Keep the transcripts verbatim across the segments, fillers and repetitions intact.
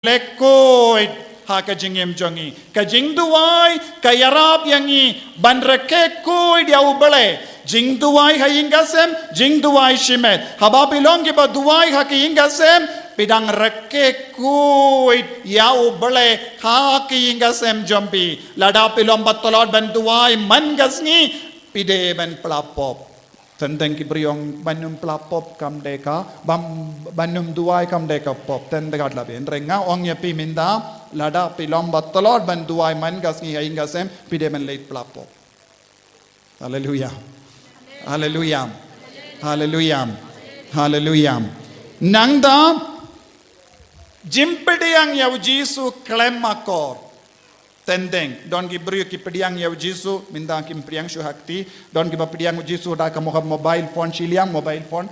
lehkhuid ha ka jingim jong ngi. Ka jingduwai ka ïarap ïa ngi ban rakhe khuid ïa U Blei. Jingduwai ha ïing ka sem, jingduwai shimet. Haba phi long kiba duwai ha ka ïing ka sem, phi dang rakhe khuid ïa U Blei ha ka ïing ka sem jong phi. Lada phi long ba tlot ban duwai man ka sngi, phi dei ban pla pop. Teng teng ki briew ong ban ym pla pop kam dei ka, bam, ban ym duwai kam dei ka pop. Teng teng kat la phi. Hynrei nga ong ïa phi mynta, lada phi long ba tlot ban duwai man ka sngi ha ïing ka sem, phi dei ban leit pla pop. Haleluya. Haleluya. Haleluya. Haleluya. Nangta, jingpdiang ïa U Jisu khlem akor. Teng teng, don ki briew ki pdiang ïa U Jisu, mynta kim pdiang shuh ha kti, don kiba pdiang U Jisu da ka mo-, mobile phone shiliang, mobile phone,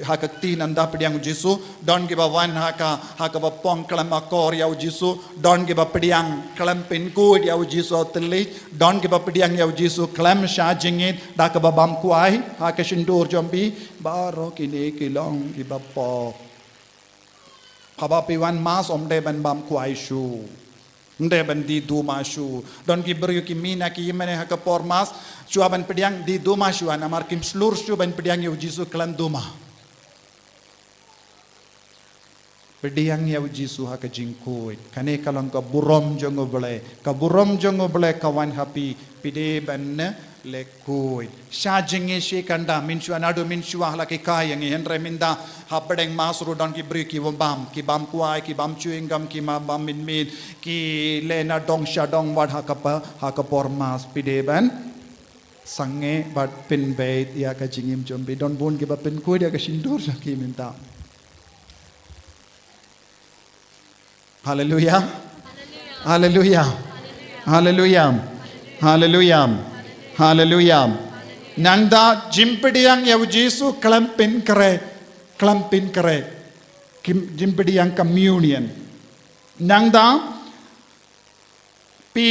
ha ka kti nangta pdiang U Jisu, don kiba wan ha ka, ha kaba pdiang khlem akor ïa U Jisu, don kiba pdiang khlem pynkhuid ïa U Jisu ha u thylliej, don kiba pdiang ïa U Jisu khlem shah jingit, da kaba bam kwai, ha ka shyntur jong phi, baroh kine ki long kiba pop. Haba phi wan mass ym dei ban bam kwai shuh. Ym dei ban die duma shuh. Don ki briew ki mih na ki ïing mane ha ka por mass, shuwa ban pdiang die duma shuh, namar kim shlur shuh ban pdiang ïa U Jisu khlem duma. Pdiang ïa U Jisu ha ka jingkhuid. Kane ka long ka burom jong U Blei. Ka burom jong U Blei ka wan ha phi, phi dei ban lehkhuid. Shah jingit shi kynta, mynshuwa naduh mynshuwa la ki kai ïa ngi, hynrei mynta hapdeng mass ruh don ki briew ki bam, ki bam kwai, ki bam chewing gum, ki bam mynmiet, ki leh na dong sha dong wat ha ka pa, ha ka por mass. Phi dei ban sangeh bad pynbeit ïa ka jingim jong phi. Don bun kiba pynkhuid ïa ka shyntur jong ki mynta. Haleluya. Haleluya. Haleluya. Haleluya. Haleluya. Nangta jingpdiang ïa U Jisu khlem pynkhreh, khlem pynkhreh. Kim-, jingpdiang communion. Nangta phi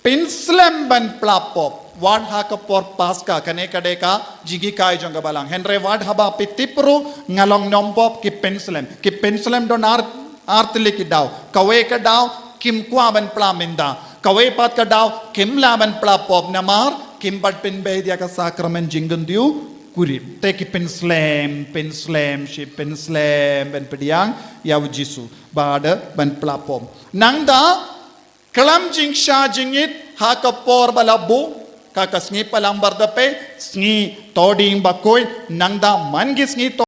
pynslem ban pla pop, wat ha ka por Paska, kane ka dei ka jinghikai jong ka Balang. Hynrei wat haba phi tip ruh nga long nongpop, ki pynslem. Ki pynslem don ar, ar tylli ki daw. Kawei ka daw kim kwah ban pla mynta. Kawei pat ka daw kim lah ban pla pop namar kim pat pynbeit ïa ka sakramen jingkyntiew kurim. Te ki pynslem, pynslem, shi pynslem ban pdiang ïa U Jisu. Bad ban pla pop. Nangta khlem jingshah jingit ha ka por ba la buh, ka ka sngi Palang Bardape, sngi Tohdieng Bakhuid, nangta man ki sngi